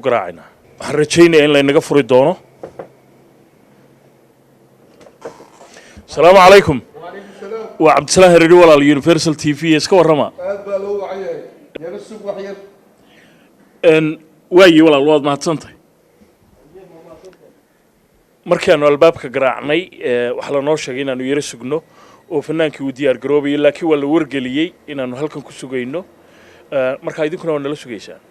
Garaacayna, waxaan rajaynayaa in laynaga furi doono. Asalaamu calaykum. Waa Cabdisalaam Hereri, walaal, Universal TV. Iska warrama. Aad baa loo wacan yahay, yaro sug wax yar. Waayi walaal, waad mahadsantahay. Markaanu albaabka garaacnay, waxaa lanoo sheegay inaanu yaro sugno oo fanaankii uu diyaar garoobayay, laakiin waa la wargeliyey inaanu halkan ku sugayno. Markaa idinkuna waa nala sugaysaan.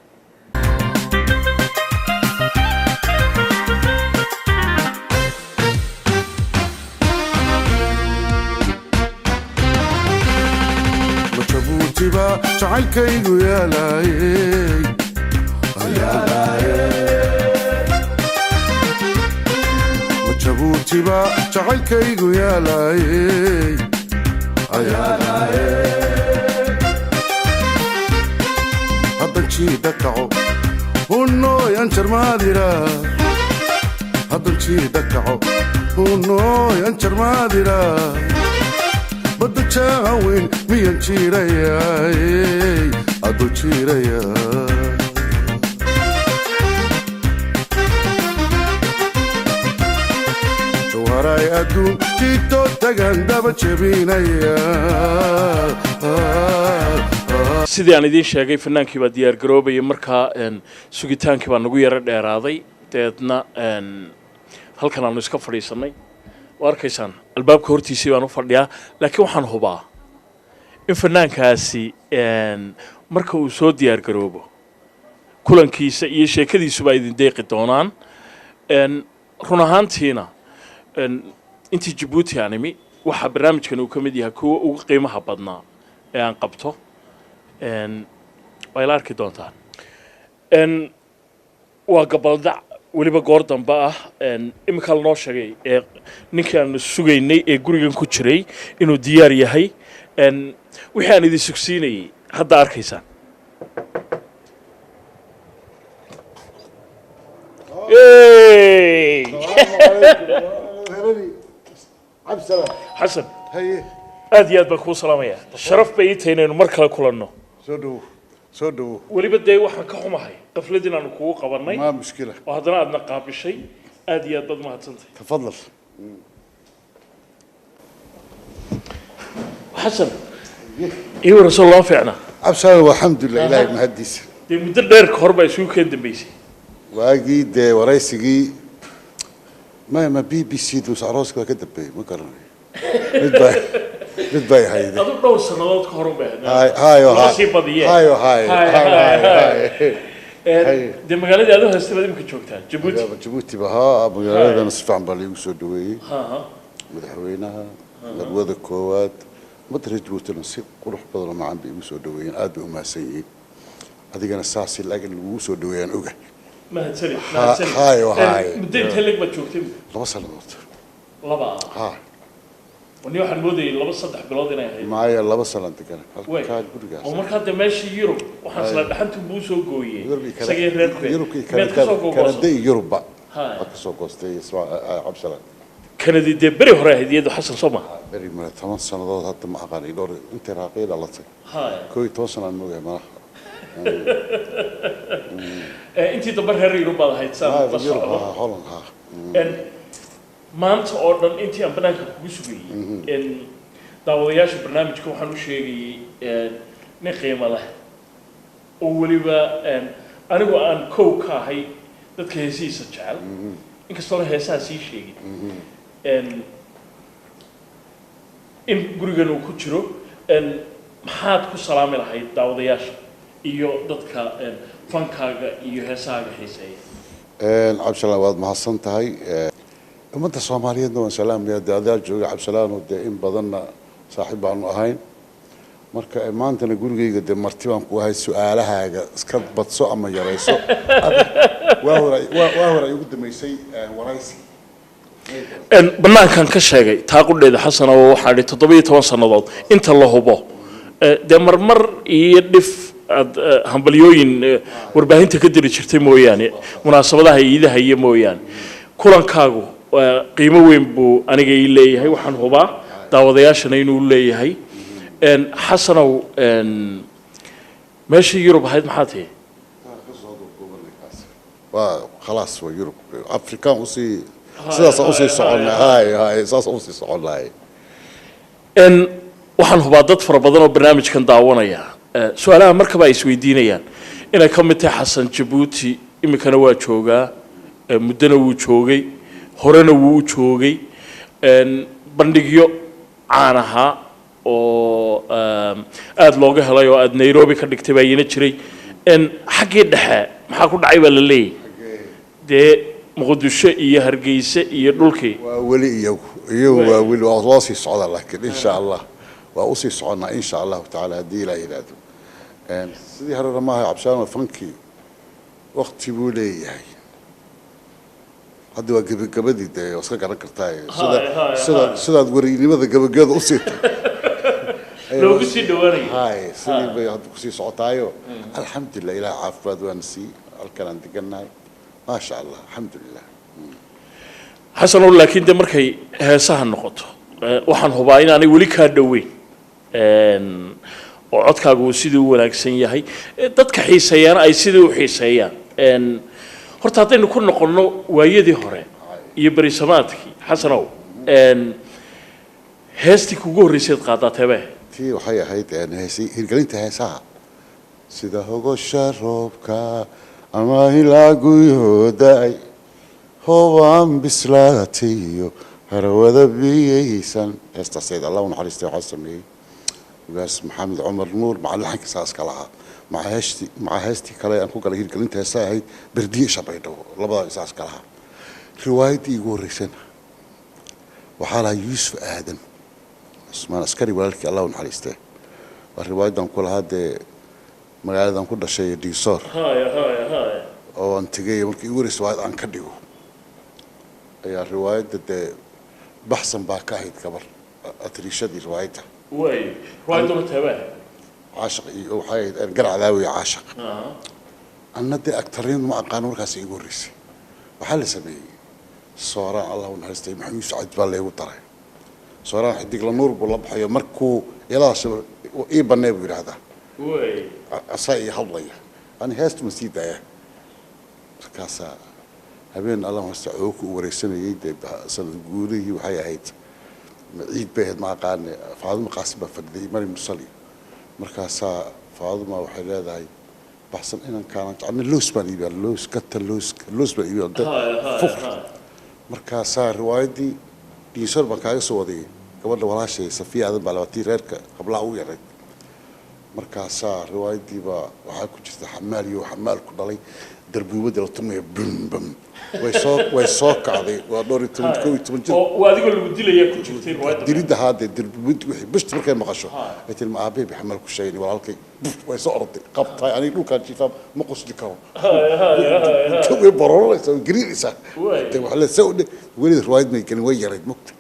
Ma Jabuutiba jacaylkaygu yaalaayey? Ma Jabuutiba jacaylkaygu yaalaayey? Haddan jiida kaco, hunooyan jarmaadira. Haddan jiida kaco, hunooyan jarmaadira. Badda jaaweyn miyan jiirayaay adu jiiraya? Jawharay adduun jiito tagan daba jebinaya. Sidii aan idiin sheegay, fanaankii baa diyaar garoobayay. Markaa sugitaankii baa nagu yaro dheeraaday, dabeedna halkan aanu iska fadhiisannay. Waa arkaysaan, albaabka hortiisii baan u fadhiyaa, laakiin waxaan hubaa in fanaankaasi marka uu soo diyaar garoobo kulankiisa iyo sheekadiisuba idin deeqi doonaan. Run ahaantiina, intii Jabuuti aan imi, waxaa barnaamijkan uu ka mid yahay kuwa ugu qiimaha badnaa ee aan qabto. Waa ila arki doontaan. Waa gabaldac weliba goor dambe ah. Iminkaa lanoo sheegay ee ninkii aanu sugaynay ee gurigan ku jiray inuu diyaar yahay. Wixii aan idin sugsiinayay hadda arkaysaan. Hey! Cabdisalaam. Xasan. Haye. Aad iyo aad baan kuu salaamayaa. Sharaf bay ii tahay inaynu mar kale kulanno. Soo dhowo, soo dhowo. Weliba dee waxaan ka xumahay qaflad inaanu kugu qabannay. Maa mushkila. Oo haddana aadna qaabishay. Aad iyo aad baad mahadsantahay. Tafadal. Xasan, ii warasoo loo fiicna. Cabdisalaam, alxamdulilah, ilaahay mahadiisa. Dee muddo dheer ka hor baa isugu keen dambeysay. Waagii dee waraysigii ma BBC dus arooska waa ka dambeeyey, ma garanayo, mid bay hayde. Adu dhowr sannadood ka hor unbay ahayd. Hay hayo. Loo sii badiyee. Hayo hayo. Hay, hayo. hay, hay. Hay. Dee magaaladii aad u haystay baad imika joogtaa, Jabuuti. Jabuuti ba haa, magaaladana si fiican baa laigu soo dhaweeyey. Ha ha. Madaxweynaha, marwada koowaad, ummadda reer Jabuutina si qurux badan oo macaan bay igu soo dhaweeyeen. Aad bay u mahadsan yihiin. Adigana saasi laakiin lagugu soo dhaweeyaan oga. Mahadsanid, mahadsanid. Hayo, hayo. Muddo intee leeg baad joogtay? 2 sannadood. Laba ah? Ha. Wani waxaan moodayay 2-3 bilood inay ahayd. Maaya, 2 sanaan degana Way. halkaa gurigaas. Oo markaa dee meeshii Yurub waxaan isla dhaxantu buu soo gooyey Yurub iyo isagii reerku Yurub iyo miyaad kasoo Kanada. googoosan? Kanada iyo Yurubba. Hay. Waa kasoo goostay, Cabdisalaam. Kanadi dee beri hore ahayd iyadu, Xasan, soo maha? Beri male, 10 sannadood hadda ma aqaan iyo dhowr intay raaqii dhalatay. Hay. 11 sanaan mogahay malaha. Intii dambe reer Yurub baad ahayd saan la Yurub socdo. Ha, Holland ha. Maanta oo dhan intii aan banaanka kugu sugayey, daawadayaasha barnaamijka waxaan u sheegayey nin qiimo leh oo weliba anigu aan kow ka ahay dadka heesihiisa jecel, inkastoona heesaha sii sheegin, in gurigan uu ku jiro. Maxaad ku salaami lahayd daawadayaasha iyo dadka fankaaga iyo heesahaaga xiiseeya? Cabdisalaam, waad mahadsan tahay. Ummadda Soomaaliyeedna waan salaamaya. Dee adaa jooga, Cabdisalaam, oo dee in badanna saaxiib baanu ahayn. Marka maantana gurigayga dee marti baan ku ahay. Su-aalahaaga iska badso ama yarayso. Waa hore waa hore ay ugu dambeysay waraysi. Banaankan ka sheegay taa qudheeda, Xasan, oo waxaan idhi 17 sannadood inta la hubo. Dee marmar iyo dhif aad hambalyooyin warbaahinta ka diri jirtay mooyaane, munaasabadaha iidaha iyo mooyaane, kulankaagu qiimo weyn buu aniga ii leeyahay. Waxaan hubaa daawadayaashana inuu leeyahay. Xasanow, meeshii Yurub ahayd maxaa tihi? Kasoo duuduubanay kaas. Waa khalaas, waa Yurub, Afrikaan usii sidaasaan usii soconnaa. Hay hay, saasaan usii soconnahay. Waxaan hubaa dad fara badan oo barnaamijkan daawanaya su-aalaha markaba ay isweydiinayaan inay ka mid tahay Xasan Jabuuti iminkana waa joogaa, muddona wuu joogay, horena wuu u joogay. Bandhigyo caan ahaa oo aada looga helay oo aada Nairobi ka dhigtay baa iina jiray. Xaggii dhexe maxaa ku dhacay baa la leeyahy, dee Muqdisho iyo Hargeysa iyo dhulkii? Waa weli iyagu waa weli waa loo sii socdaa, laakiin insha Allah waa usii soconnaa insha Allahu tacaala haddii Ilaah yidhaahdo. Sidii horena maaha, Cabshaan, fankii wakti buu leeyahay. Hadda waa gebagabadii, dee waa iska garan kartaa sida sida sidaad werinimada gebagabada usii loogu sii dhawaanayo. Hay, sidii bay hadda kusii socotaayo. Alxamdulilah, Ilaah caafimaad waana siiyey, halkan aan degannahay, maasha Allah, alxamdulilah. Xasanow, laakiin de markay heesaha noqoto, waxaan hubaa inaanay weli kaa dhoweyn oo codkaagu uu sidii u wanaagsan yahay, dadka xiiseeyaana ay sidii u xiiseeyaan. Horta haddaynu ku noqonno waayadii hore iyo berisamaadkii, Xasanow, heestii kugu horreyseed qaadaa teebee? Tii waxay ahayd heesi hirgelinta heesaha, sida hogosha roobka ama ilaa guyooda-ay hobaan bislaatay iyo harawada biyaysan. Heestaaseed, Allah u naxariistay, waxaa sameeyey ugaas Maxamed Cumar Nuur, maca laxanka saaska lahaa, maca heestii kale aan ku galay hirgelinta heesaha ahayd Berdiye Shabaydhabo, labada saaska lahaa. Riwaayaddii iigu horreysana waxaa lahaa Yuusuf Aadan Cusmaan Askari, walaalkii, Allah u naxariistee. Waa riwaayaddan ku lahaa dee magaaladan ku dhashay, Diisoor, haya haya haya oo aan tegay markii igu horreysay riwaayad aan ka dhigo. Ayaa riwaayadda dee Baxsan baa ka ahayd gabar atriishadii riwaayadda. Way, riwaayadduna teebee? Caashaq iyo waxay ahayd Garcadaawi iyo Caashaq. Anna dee actornimadu ma aqaano, markaas igu horreysay. Waxaa la sameeyey Sooraan, Allah u naxariistay, Maxamed Yuusuf Cabdi baa laygu daray. Sooraan xidig la nuur buu la baxayo, markuu iladaas ii bannee buu yidhaahdaa. Asaa ii hadlaya, ani heestu ma sii daaya. Markaasaa habeen, Allah naxariista, cooku u wareysanayay dee sanad guurihii waxay ahayd, ciid bay ahayd, ma aqaane. Faaduma Qaasim baa fadhiday, Mari Musali. Markaasaa Faaduma waxay leedahay, "Baxsan inankaana jecna, loos baan iibiyaa, loos gata, looska, loos baan iibiyaa." Fuqr. Markaasaa riwaayaddii Diinsor baan kaaga soo waday, gabadha walaashay Safiya Aadan baa labatii reerka hablaha ugu yarayd. Markaasaa riwaayaddii baa waxaa ku jirta xamaal iyo xamaal ku dhalay, darbuubadda la tumaya, bum bum. Way soo kacday, waa dhowr iyo toban, 11 jir. Oo waa adigoo lagu dilaya ku jirtay riwaayadda? Dilidda haadee, darbuubaddi wixii bishta markay maqasho ay tiri, "Ma aabbahay bay xamaal ku sheegay walaalkay?" Buf, way soo orday, qabtay. Aniga dhulkaan jiifaa, ma qosli karo, way barooraysaa, way gariiraysaa. Dee waxaa le saa u dhe weli riwaayad may gelin, way yarayd mogta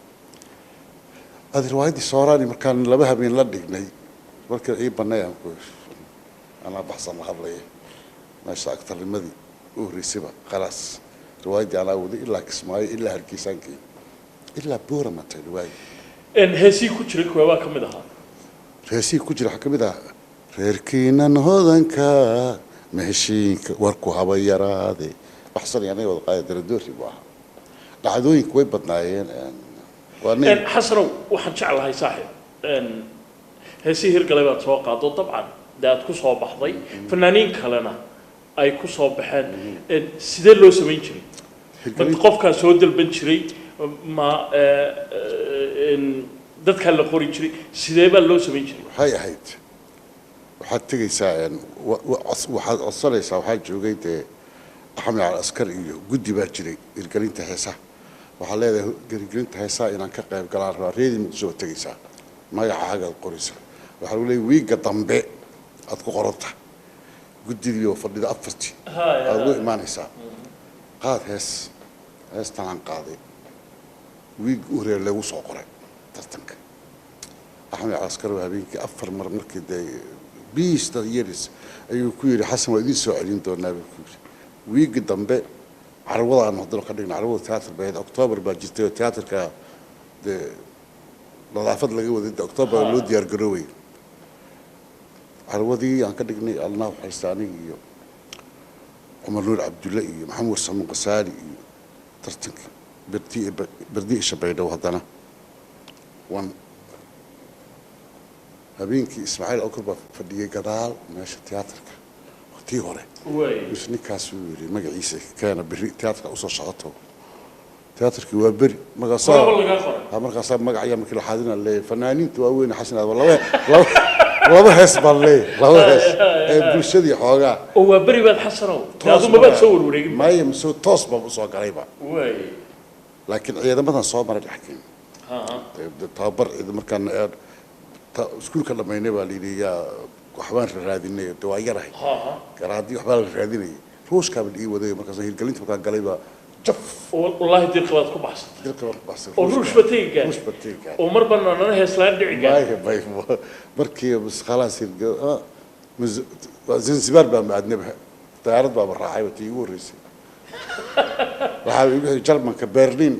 adi. Riwaayaddii Sooraani markaan laba habeen la dhignay, markii ii bannay aan ku anaa Baxsan la hadlaya meesha, actornimadii u horreysayba khalaas. Riwaayaddii anaa waday ilaa Kismaayo, ilaa Hargeysaan geeyey, ilaa Boorama tay riwaayadii. Heesihii ku jiray kuwee baa ka mid ahaa? Heesihii ku jira waxaa ka mid ah reerkiinan hodanka maheshiinka warku haba yaraade. Baxsan iyo anaga wada qaada, daradoori buu ahaa. Dhacdooyinku way badnaayeen, waa nin. Xasanow, waxaan jeclahay saaxiib, heesihii hirgalay baad soo qaado, dabcan dee aad ku soo baxday, fanaaniin kalena ay ku soo baxeen. Sidee loo samayn jiray? Ma qofkaa soo dalban jiray, ma dadkaa la qori jiray? Sidee baa loo samayn jiray? Waxay ahayd, waxaad tegaysaa, waxaad codsanaysaa. Waxaa joogay dee Axmed Cali Askar iyo guddi baa jiray hirgelinta heesaha. Waxaad leedahay, "Hirgelinta heesaha inaan ka qayb galaan rabaa." Reedii Muqdisho baad tegaysaa, magacaagaad qoraysaa, waxaa lagu leeyahay wiigga dambe aad ku qoran tahay guddidii oo fadhida afartii aad ugu imaanaysaa. Qaad hees. Heestan aan qaaday wiig u horeeya lagu soo qoray tartanka. Axmed Cali Askar waa habeenkii afar mar markii dee biista yeris ayuu ku yidhi, "Xasan waa idiin soo celin doonaa," buu ku yidhi. Wiigii dambe carwadaan haddana ka dhigna, carwada tiyaatar bay ahayd. Octoobar baa jirtay oo tiyaatarka dee nadaafad laga waday, dee Octoobar loo diyaar garoobay. Carwadii aan ka dhignay, Allah waxaysta, aniga iyo Cumar Nuur Cabdulle iyo Maxamed Warsamo Qasaali iyo tartanka berdi berdi isha Baydhabo. Haddana wan habeenkii Ismaaciil Okor baa fadhiyay gadaal meesha tiyaatarka waqtigii hore. Mis ninkaas uu yidhi magaciisa keena, berri tiyaatarka usoo socoto. Tiyaatarkii waa beri markaasaa Horaba lagaa qoray. Ha, markaasaa magacayaa markii la xaadina leeyahay fanaaniinta waaweyn Xasan Aadan laba hees baan leeyahay, laba hees ee bulshadii xoogaa. Oo waa beri baad Xasanow dee adu mabaad soo warwareegin. Maya, mise toos baan usoo galayba. Laakiin ciidamadan soo maray laakiin tababar ciidan markaan iskuulka dhamaynay baa layidhi yaa waxbaan raadinay, de waa yarahay, garaadii waxbaa la raadinayay, ruushkaaba la ii waday. Markaas hirgelinta markaan galay baa jaf. Wallaahi dirqa baad ku baxsatay. Dilka baan ku baxsay. Oo ruush ba tegi gaar. Ruush ba tegi gaar. Oo mar baan nana heeslaan dhici gaar. Maya, maya, markii bas khalaas waa Zanzibar baan aadnaba, diyaarad baaba raacay tii igu horreysay. Waxaa igu xigay Jarmanka, Berlin,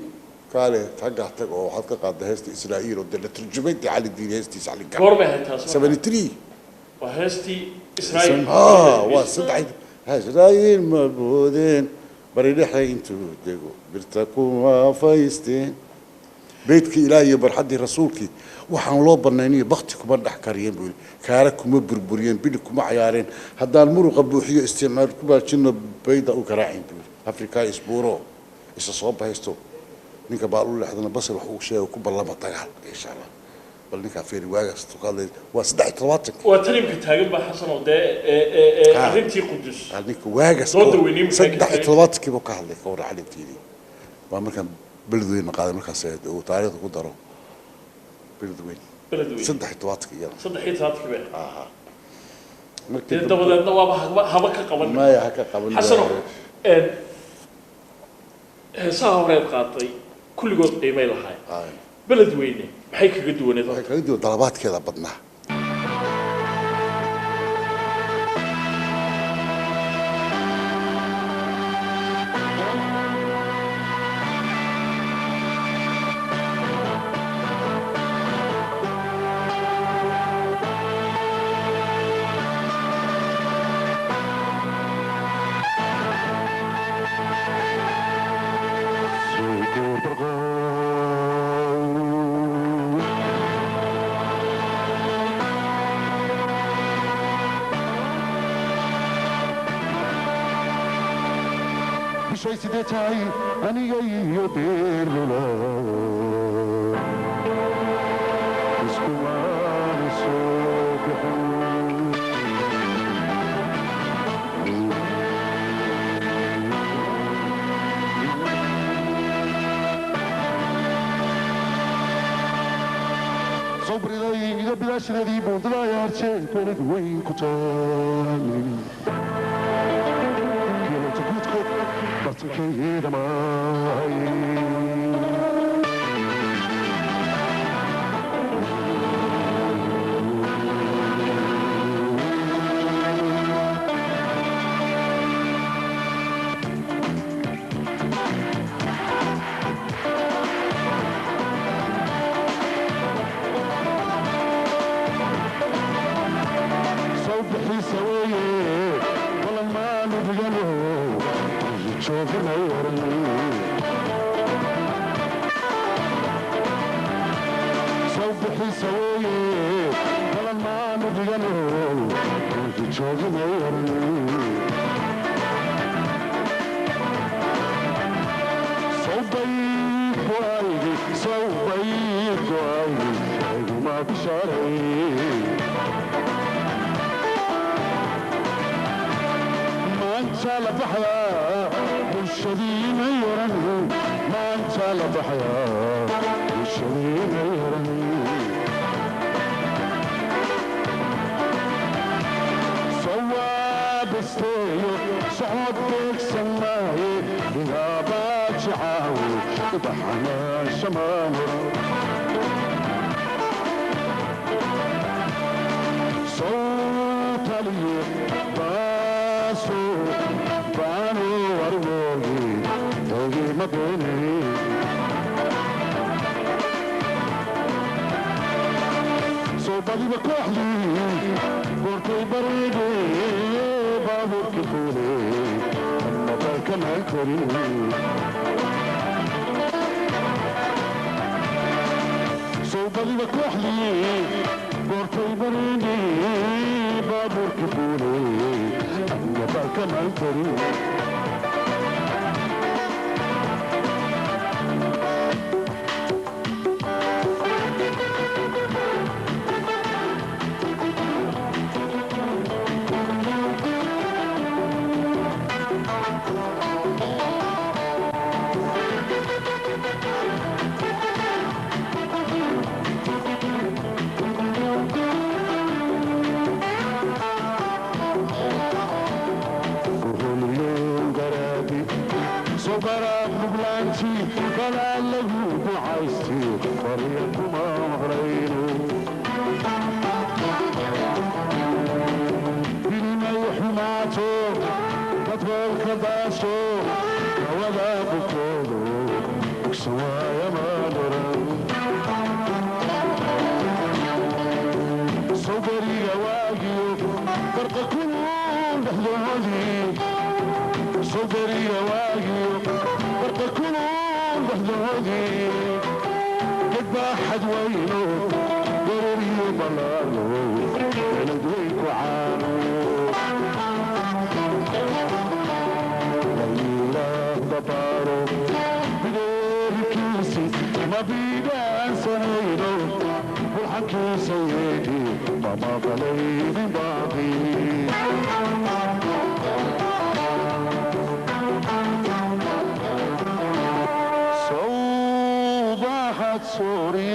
kaale tagga tag oo waxaad ka qaadday heesta Israa'iil oo dee la turjumay, dee Cali Diini heestiisa Cali Gaar. Goormay ahayd taas marka? 73. Waa heestii Israa'iil. Ha, waa saddex Israa'iil ma boodeen bari dhexe intuu dego birta kuma faysteen beydkii Ilaah iyo barxaddii rasuulkii waxaan loo banaynayo bakti kuma dhex kariyeen buu yidhi, kaara kuma burburiyeen, bili kuma cayaareen, haddaan muruqa buuxiyo isticmaal ku baajino bayda u garaacin buu yidhi. Afrika isbuuro isa soo bahaysto ninka baal u leexdana basal wax uu sheego ku ballama dagaal insha Allah. Bal ninkaa feeri waagaas ku hadlay waa 73. Waa tan imka taagan baa Xasanow dee arrintii Qudus. Ninka waagaas Dooda weynii maxay ka 73-kii buu ka hadlay ka warra Cali Diini. Waa markaan Beledweyne qaaday markaas ahayd uu taariikhda ku daro Beledweyne. Beledweyne. 73-kii iyada. 73-kii bay ahayd. Markii dee dabadeedna waaba haba ka qaban. Maya, ha ka qaban. Xasanow, heesaha horeed qaatay kulligood qiimay lahaayeen. Beledweyne maxay kaga duwaneed? Waxay kaga duwan dalabaadkeeda badnaa. Bishay sidee tahay aniga iyo Beerlula iskumaana soo bixin. Sobriday iga bilaashadeedii buundada yaarjee beled weyn ku taalay geelota guudkood bartankeedamaay. Soo bixiisa weeye balan maanu dhigano jooganay oran. Soo bixiisa weeye balan maanu dhigano jooganay oran. Sawbaygoaygi sawbaygoaygi iguma bishaaray. Maanta la baxyaa bulshadiina yaran, maanta la baxyaa bulshadiina yaran. Sawaabisteeyo socod beegsan maaye ilaabaa jacaawe ubaxanaa shamaano sawtaliyo baaso baano arwogi ogima beene. Soo badiba kooxdii goortay bareege baabuurka fuule Baalkamaan karin. Sowbadiba kooxdii goortay barini baabuurki fuulay, aniga baalkamaan karin. Sogaraab nuglaantii balaa lagu ducaysti barya kuma maqlayno, bilimay xumaato dadboolka daasho hawada bukoodo bugsan waayama daran. Sowberiga waagiyo barqa kulul dhexdoodii, sowberiga waagiyo barqa kulul dhexdoodii, gedbaaxad weyno garariyo ballaano beled weyn ku caano layiraahda baaro bideerikiisi ma biidhaansanayno, bulxankiisa yeedhi mamaqalaynin baaqi. Sowbaxad suuri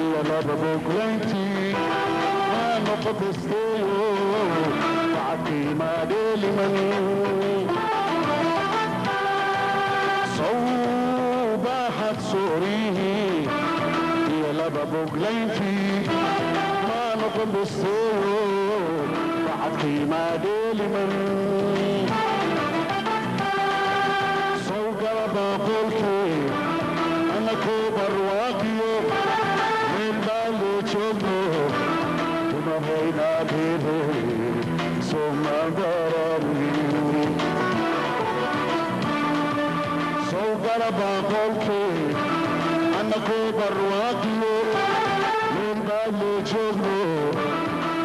iyo laba boglayntii maa noqotasteeyo bacadkii maadheeliman. Sowbaxad suuri iyo laba boglayntii maa noqon basteeyo bacadkii maadheeliman. Sowgala baaqolkii anakoo barwaaqiyo meel baa loo joogno tumahaynaabeere somabaraarin. Sowgala baaqolkii anakoo barwaaqiyo meel baa loo joogno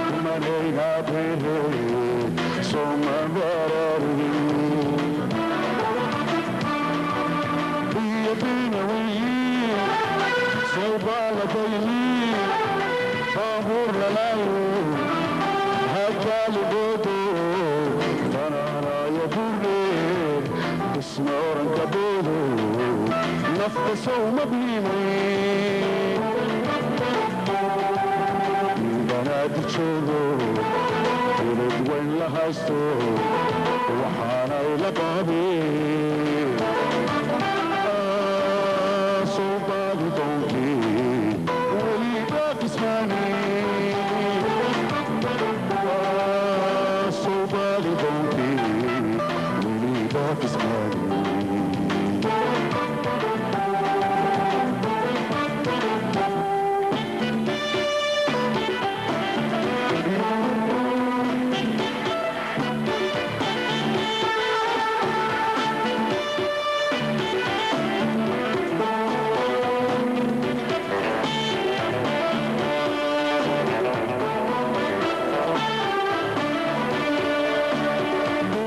tumahaynaabeere somabaraarin. Sowbaaladayni baabuur lalaayo hakaaliboodo fanaanaayo burne isna oranka boodo nafta sowma biimay banaadi joogo beled weyn la haysto waxaanay la baabeen sowbaadi doonkii weli baaqismaani, sowbaadi doonkii weli baaqismaani.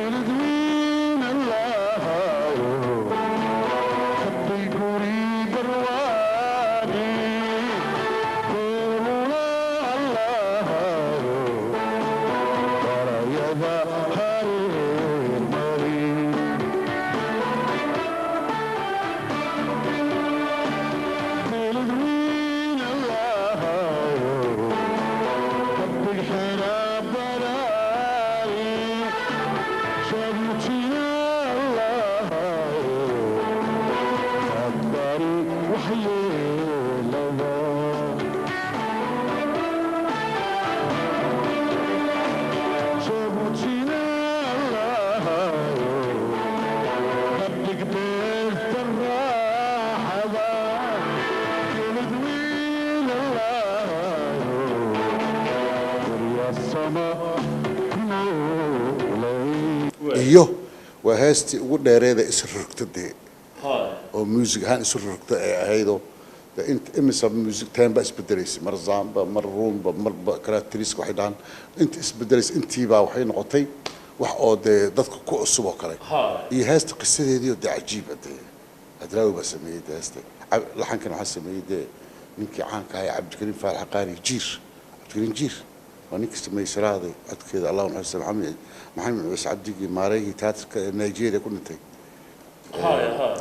Beledweyne. Waa heestii ugu dheereeda isu rogta dee, oo music ahaan isu rogta ee ahaydoo dee inta imisa music time baa isbedelaysay, mar zamba, mar rumba, marba characteristic waxay dhahaan inta isbedelaysa, intiibaa waxay noqotay wax oo dee dadka ku cusub oo kale. Iyo heesta qisadeedii oo dee cajiiba dee, Hadraawi baa sameeyey dee heesta. Laxankan waxaa sameeyey dee ninkii caanka ahaa ee Cabdikariim Faarax Qaari Jiir. Cabdikariim Jiir waa ninkii sameeyey Siraaday, codkeeda Allah naxariisto, Maxamed Ciise Cabdigii maareeyihii tiyaatarka ee Nigeria ku dhintay.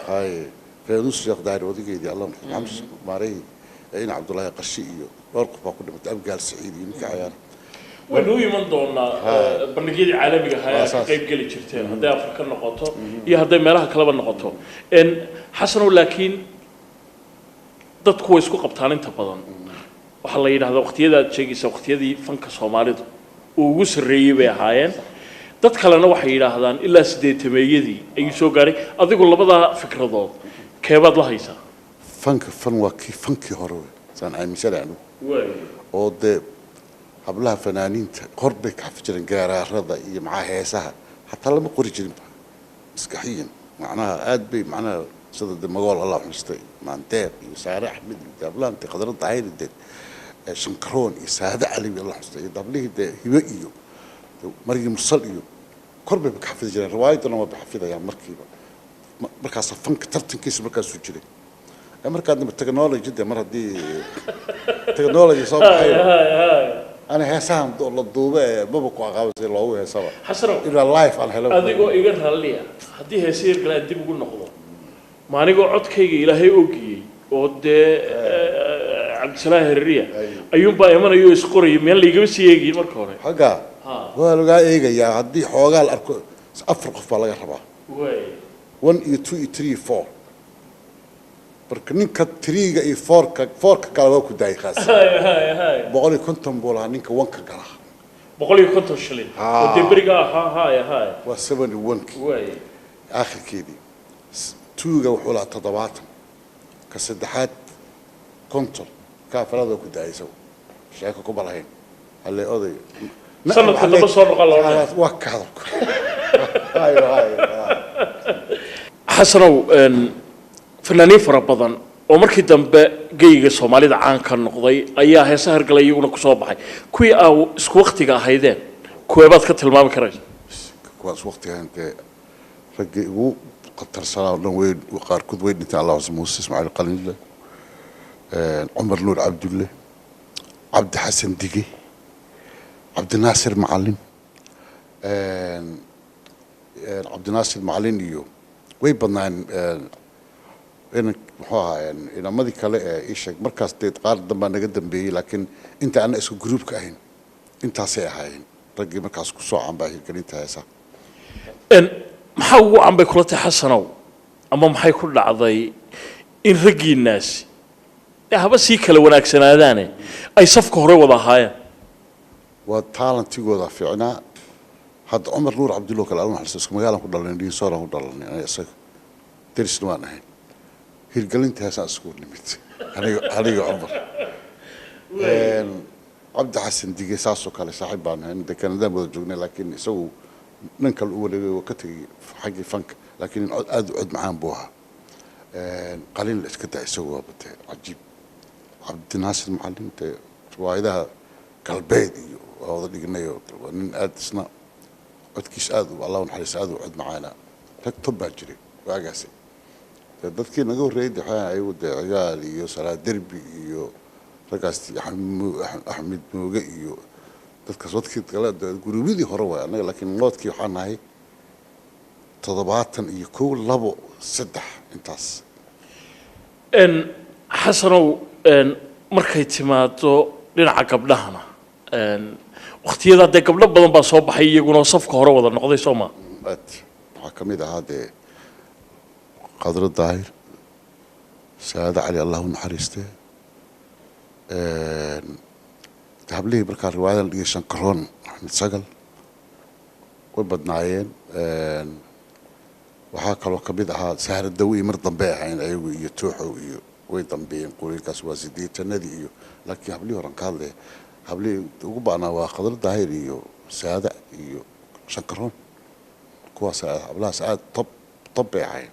Haye, Faynuus Sheekh Daahir odageedii, Allah naxariisto, Maxamed maareeyihii ee ina Cabdullaahi Qarshi iyo dhowr qof baa ku dhimatay, Abgaal Saciid iyo ninkii cayaar. Waynu u iman doonaa bandhigyadii caalamiga ahaa ee aad ka saas. qayb geli jirteen, hadday Afrika noqoto iyo hadday meelaha kaleba noqoto. Xasanow, laakiin dadku way isku qabtaan inta badan. Waxaa la yidhahdaa waqtiyada aad sheegaysa waqtiyadii fanka Soomaalidu uu ugu sarreeyey bay ahaayeen. Dad kalena waxay yidhaahdaan ilaa 80-meeyadii ayuu soo gaaray. Adigu labadaa fikradood keebaad la haysaa? Fanka fan waa kii fankii hore wey saan aaminsanahay anigu, oo dee hablaha fanaaniinta hor bay ka xafi jireen gaaraarada iyo maxaa heesaha, xataa lama qori jirinba maskaxiyan, macnaha aad bay macnaha sida de Magool, Allah xustay, Maandeer iyo Saare Axmed iyo Daablaante Khadra Daahir dee Shankaroon iyo Saade Cali Allah xustay iyo dablihii dee Hibe iyo Margii Mursal iyo kor bay ka xafidi jireen, riwaayadana waa xafidayaan markiiba. Markaas fanka tartankiisa markaasuu jiray. Markaa dambe technology de, mar haddii technology soo baxay, ana heesahan la duube ee maba ku aqaabo si loogu heesaba Xasanow, ilaa live aan helo. Adigoo iga raalliya, haddii heese yar kale aan dib ugu noqdo, ma anigoo codkayga Ilaahay ogiyey oo dee Cabdisalaam Hereriya ayuunbaa imanaya oo isqoraya, miyaan laygama sii eegayin marka hore? Xagga waa lagaa eegayaa. Haddii xoogaa la arko, afar qof baa laga rabaa, 1 iyo 2 iyo 3 iyo 4. Marka ninka 3-ga iyo 4-ka, 4-ka kale waa ku daayay khaas. Hay hay hay. 150 buu lahaa ninka 1-ka gala. 150 shilin oo dee beriga ahaa. Hay hay. Waa 71-kii aakhirkeedii. 2-ga wuxuu lahaa 70, ka saddexaad 50, ka afraad waa ku daayay isagu, sheeko kuma lahayn halle oday. Sanadka dambe soo noqon la odhanaya. Waa ka hadalku. Hayo hayo. Xasanow, fanaaniin fara badan oo markii dambe geyga Soomaalida caan ka noqday ayaa heesa hergalay iyaguna kusoo baxay. Kuwii aa isku waktiga ahaydeen kuweebaad ka tilmaami karaysa? Kuwaas waqtigan dee raggii ugu khatarsanaa oo dhan way, qaarkood way dhinteen, Allah xusno, Muuse Ismaaciil Qalinle, Cumar Nuur Cabdulle, Cabdi Xasan Dige, Cabdinaasir Macalin, Cabdinaasir Macalin iyo way badnaan. Inan muxuu ahaa, inamadii kale ee ii sheeg markaas dee qaar dambaa naga dambeeyey, laakiin inta ana isku gruupka ahayn intaasay ahaayeen raggii markaas ku soo canbaa hirgelinta heesaha. Maxaa ugu wacan bay kula tahay, Xasanow, ama maxay ku dhacday in raggiinaasi ee haba sii kala wanaagsanaadaane ay safka hore wada ahaayeen? Waa talentigooda fiicnaa. Hadda Cumar Nuur Cabdullo kale, alla naxariisto, isku magaalaan ku dhalanay, Dhiinsooraan ku dhalanay aniga isaga, derisna waan ahayn. Hirgelinta heesaan isku nimid aniga Cumar. Cabdi Xasan Dige saasoo kale saaxiib baan ahayn dee, Kanadaan wada joognay, laakiin isagu nin kale u wareegay oo ka tegay xaggii fanka, laakiin nin cod aad u cod macaan buu ahaa. Qalin la iska daa, isagu waa batee cajiib. Cabdinaasir Macalin dee riwaayadaha galbeed iyo waa wada dhignayo, waa nin aad isna codkiis aad u, Allah naxariista, aad u cod macaana. Rag tob baa jiray waagaasi. Dee dadkii naga horreeyay dee waxaa ayagu dee Cigaal iyo Salaad Derbi iyo raggaas, Axmed Mooge iyo dadkaas, dadkii kale dee guruubyadii hore waay. Annaga laakiin moodkii waxaan nahay 71, 2, 3 intaas. Xasanow, markay timaado dhinaca gabdhahana, waqtiyadaa dee gabdho badan baa soo baxay iyaguna oo safka hore wada noqday, soo ma? Aad waxaa ka mid ahaa dee Qadro Daahir, Saade Cali, Allah u naxariistee, hablihii markaa riwaayadan dhigay, Shankaroon, Axmed Sagal, way badnaayeen. Waxaa kaloo ka mid ahaa Sahra Dawi, mar dambe ahayn ayagu iyo Tooxow iyo way dambeeyeen qolooyinkaas, waa 80-adii iyo, laakiin hablihii horan ka hadlaya, hablihii ugu ba'naa waa Khadro Daahir iyo Saada iyo Shankaroon. Kuwaas hablahaas aada top top bay ahayn.